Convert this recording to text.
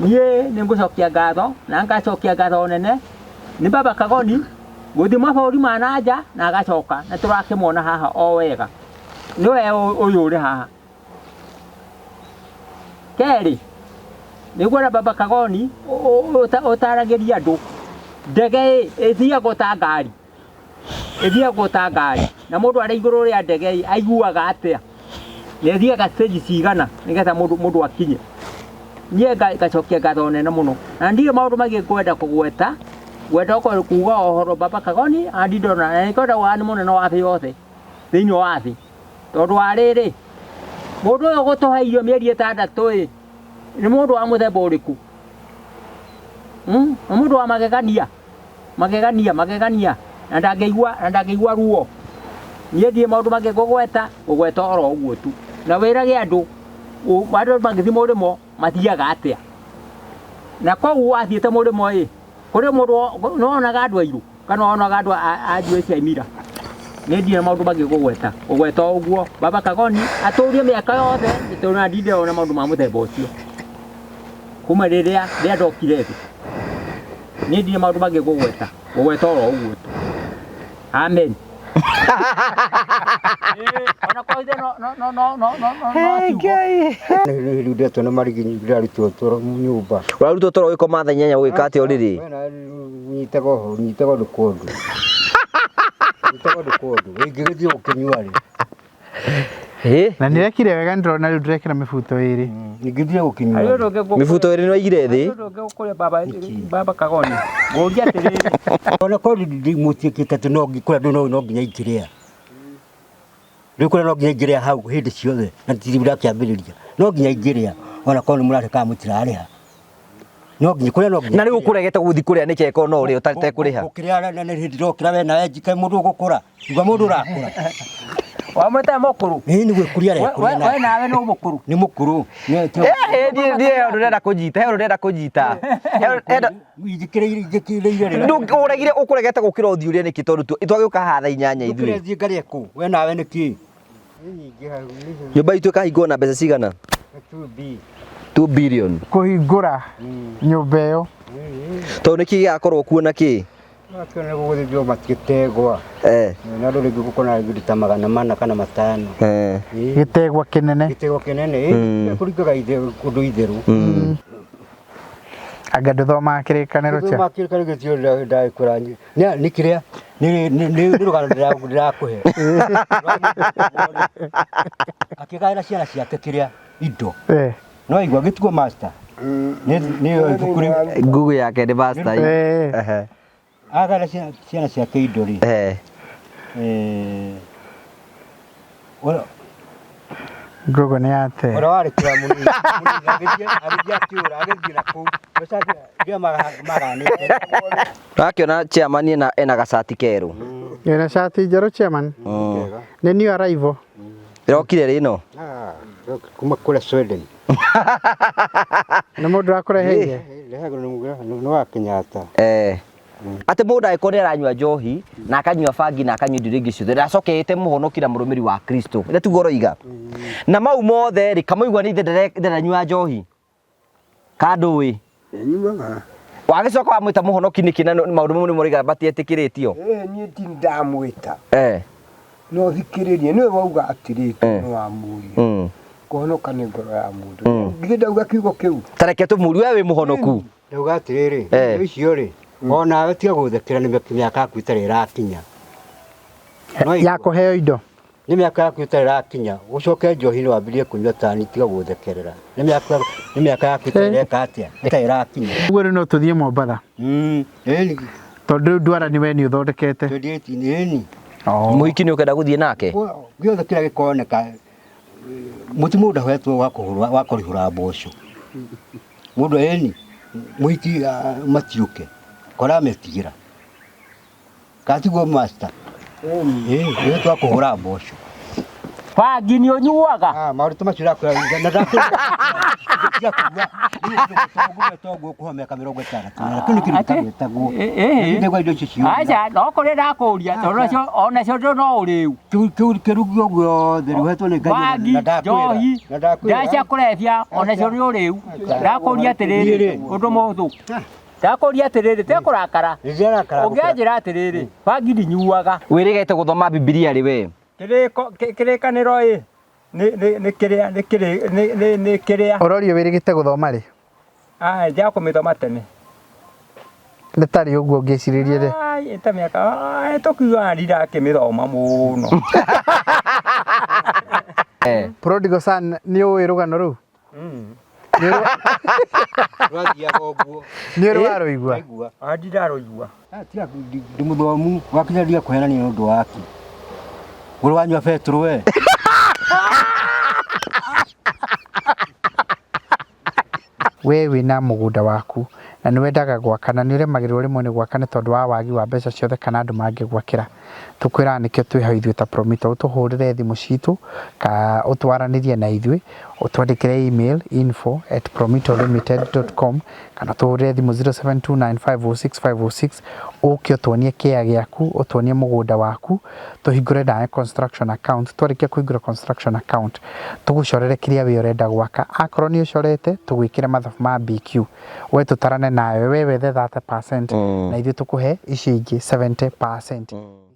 Niĩ nĩ ngũcokia ngatho na ngacokia ngatho nene nĩ baba Kagoni gũthiĩ mabũrũri ma na nja na agacoka na tũrakĩmuona haha o wega. Nĩwe ũyũ ũrĩ haha. Kerĩ, nĩ nguona baba Kagoni ũtaragĩria andũ ndege ĩ ĩthiagwo ta ngari. Ĩthiagwo ta ngari na mũndũ arĩ igũrũ rĩa ndege ĩ aiguaga atĩa? Na ĩthiaga stage cigana nĩgetha mũndũ mũndũ akinye? Niĩ ngacokia ngatho nene mũno na ndirĩ maũndũ maingĩ ngwenda kũgweta, ngwenda o kuga ũhoro baba Kagoni and ndona na nĩngwenda kuga nĩ mũnene wa thĩ yothe thĩinĩ wa thĩ. Tondũ wa rĩrĩ, mũndũ ũyũ ũgũtũhe irio mĩeri ĩtandatũ ĩ, nĩ mũndũ wa mũthemba ũrĩkũ? Nĩ mũndũ wa magegania? Magegania, magegania, na ndangĩigua, na ndangĩigua ruo. Niĩ ndirĩ maũndũ mangĩ ngũgweta, ngũgweta oro ũguo tu. Na wĩrage andũ, andũ magĩthiĩ mũrĩmo mathiaga atĩa. Na kũu wathiĩte mũrĩmo ĩ, kũrĩ mũndũ nĩ wonaga andũ airũ kana wonaga andũ a njuĩrĩ cia imira? Niĩ ndirĩ na maũndũ mangĩ ngũgweta, ngũgweta o ũguo. Baba Kagoni atũrie mĩaka yothe tondũ ona ndirĩ ndĩrona maũndũ ma mũthemba ũcio kuma rĩrĩa rĩrĩa ndokire thĩ. Niĩ ndirĩ maũndũ mangĩ ngũgweta, ngũgweta oro ũguo tu. Amen. Ona korwo ithe no no no no no no no no kiugo. Rĩu ndetwo nĩ marigi ndĩrarutwo toro nyũmba. Ũrarutwo toro ũgĩkoma thaa inyanya ũgĩka atĩa ũrĩrĩ? Nyitaga ũhoro, nyitaga ũndũ kwa ũndũ. Nyitaga ũndũ kwa ũndũ. Ingĩgĩthiĩ gũkĩnyua rĩ? Ĩ? Na nĩ rekire wega nĩ ndĩrona rĩu ndĩrekĩra mĩbuto ĩrĩ. Ingĩthiĩ gũkĩnyua Harĩ rĩ? ũndũ ũngĩ ngũkũria- Mĩbuto ĩrĩ nĩ waigire thĩ? Harĩ ũndũ ũngĩ ngũkũria baba baba Kagoni. Ngũria atĩrĩrĩ. Ona korwo ndimũtuĩkĩte atĩ no ngĩkũra no no nginya ingĩrĩa. Rĩu kũrĩa no nginya ingĩrĩa hau hĩndĩ ciothe na ndirĩ ndakĩambĩrĩria. No nginya ingĩrĩa ona korwo nĩ mũrarĩha kana mũtirarĩha. No nginya kũrĩa no nginya. Na rĩu ũkũregete gũthiĩ kũrĩa nĩkĩ angĩkorwo no ũrĩe ũtekũrĩha? Gũkĩrĩa na nĩ hĩndĩ ndokĩra we nawe njike mũndũ ũgũkũra. Uga mũndũ ũrakũra. Wamwĩta mũkũrũ. Ĩĩ nĩ gwĩkũria We arekũria we nawe nĩ mũkũrũ. Nĩ mũkũrũ. Eh, niĩ niĩ he ũndũ ndĩrenda kũnyita, he ũndũ ndĩrenda kũnyita. Njĩkĩrĩire njĩkĩrĩire rĩ. Ũregire ũkũregete gũkĩra ũthiĩ ũrĩe nĩkĩ tondũ twagĩũka haha thaa inyanya Ithuĩ. ithuĩ. Thiĩ ngarĩe kũ? We nawe nĩ kĩ? Nyũmba itũ ĩkahingwo na mbeca cigana? 2 billion. Kũhingũra nyũmba ĩyo. Tondũ nĩkĩ gĩgakorwo kuo na kĩ? Nĩ gũgũthĩnjwo matigĩtegwa. Eh. Na andũ rĩngĩ gũkona ngiri ta 400 kana 500. Eh. Gĩtegwa kĩnene. Gĩtegwa kĩnene ĩ kũringaga kũndũ itherũ. Anga ndũthomaga kĩrĩkanĩro kĩa. Ndũthomaga kĩrĩkanĩro gĩtio ndagĩkwĩra nĩ kĩrĩa nĩ rũgano ndĩrakũhe. Akĩgaĩra ciana ciake kĩrĩa indo. Eh. No igua gĩtugo master. Nĩ nĩ ibuku rĩu. Google yake nĩ master. Eh. Ehe. Agaĩra ciana ciake indo rĩ. Eh. Eh. Google nĩ yate. Ũrĩa warĩ kũrĩa mũnini agĩthiĩ agĩthiĩ akĩũra agĩthiĩ na kũu. Mbeca maganĩte. Ũrakĩona chairman ena ena gacati kerũ. Ena cati njerũ chairman. Nĩ new arrival. Ĩrokire rĩ ĩno? Kuma kũrĩa Sweden. Nĩ mũndũ wakũreheire? Rehagwo nĩ wa Kenyatta. Eh. Atĩ mũndũ angĩkorwo nĩ aranyua njohi na akanyua bangi na akanyua indo iria ingĩ ciothe ndacoke ĩte mũhonoki na mũrũmĩrĩri wa Kristo. Nĩ tiguo ũroiga? Na mau mothe rĩ kamũigua nĩ ithe ndaranyua njohi. Kandũĩ. Nyuaga. Wagĩcoka wamwĩta mũhonoki nĩkĩ na maũndũ mau nĩ moigaga matietĩkĩrĩtio? Ĩĩ niĩ ti ndamwĩta. Eh. No thikĩrĩrie nĩwe wauga atĩrĩ Eh. nĩ wamũria. Mm. Kũhonoka nĩ ngoro ya mũndũ. Githĩ ndauga kiugo kĩu? Ta reke tũmũrie we wĩ mũhonoku. Ndauga atĩrĩrĩ, Eh. indo icio rĩ, onawe tiga gũthekera nĩ mĩaka yaku ĩtarĩ ĩrakinya. No Ya kũheo indo. Nĩ mĩaka yaku ĩtarĩ ĩrakinya, ũcoke njohi-inĩ wambĩrĩrie kũnyua tani tiga gũthekerera. Nĩ mĩaka nĩ mĩaka yaku ĩtarĩ ĩreka atĩa? Ĩtarĩ ĩrakinya. Ũguo rĩu no tũthiĩ Mombatha. Ĩni. Tondũ rĩu ndwara nĩ we nĩ ũthondekete. 28 ĩni. Mũhiki nĩ ũkenda gũthiĩ nake? Gĩothe kĩrĩa gĩkoneka mũti mũndũ ndahetwo wa kũhũra wa kũrihũra mboco. Mũndũ ĩni mũhiki matiũke kora metigĩra. Katiguo master. Ĩĩ nĩ twa kũhũra mboco. Bangi nĩ ũnyuaga? Ah, maũndũ ta macio ndakwĩra na ndakwĩra. Tiga kuga tonguo kuha mĩaka 60 na kĩu nĩ kĩndũ Atĩ? gĩtagwetagwo Ĩ- ĩ. ndĩgwa indo icio ciothe Aca, no kũrĩa ndakũria tondũ nacio onacio ndũ no ũrĩu. kĩu kĩu kĩrugio guothe rĩuhetwo nĩ Ngai Bangi, na ndakwĩra njohi, na ndakwĩra ndawa cia kũrebia onacio nĩ ũrĩu. Ndakũria atĩrĩrĩ, Niĩ-rĩ. ũndũ mũhũthũ. Ndakũria atĩrĩrĩ, tekũrakara. Nĩndĩrakara Ũngĩanjĩra atĩrĩrĩ, bangi ndinyuaga. Wĩrĩgĩte gũthoma Bibilia rĩ we? Kĩrĩko kĩrĩkanĩro ĩ nĩ nĩ nĩ kĩrĩa nĩ kĩrĩ nĩ nĩ nĩ kĩrĩa. Ũrorio wĩrĩgĩte gũthoma rĩ? Ah, nja kũmĩthoma tene. Nĩ tarĩ ũguo ngĩcirĩrie rĩ. Ai, ta mĩaka ai, tũkiuga ndirakĩmĩthoma mũno. Prodigal son nĩ ũĩ rũgano rũu? Nĩ ũrĩ- Rwathiaga ũguo Nĩ ũrĩ warũigua? Ndaigua. Ah, ndirarũigua. Ah, tiga ndĩ mũthomu wakinya ndia kũhenania nĩ ũndũ waki ũrĩ wanyua betũrũ we We wĩna mũgũnda waku na nĩ wendaga gwaka na nĩ ũremagĩrwo rĩmwe nĩ gwaka nĩ tondũ wa wagi wa mbeca ciothe kana andũ mangĩgwakĩra. Tũkwĩraga nĩkĩo twĩ hau ithuĩ ta Promito ũtũhũrĩre thimũ citũ ka ũtwaranĩrie na ithuĩ ũtwandĩkĩre email info@promitolimited.com kana ũtũhũrĩre thimũ 0729506506 ũke ũtuonie kĩa gĩaku ũtuonie mũgũnda waku tũhingũre nawe construction account twarĩkia kũhingũra construction account tũgũcorere kĩrĩa we ũrenda gwaka akorwo nĩ ũcorete tũgwĩkĩre mathabu ma BQ we tũtarane nawe we wethe 30% na ithuĩ tũkũhe icio ingĩ 70%.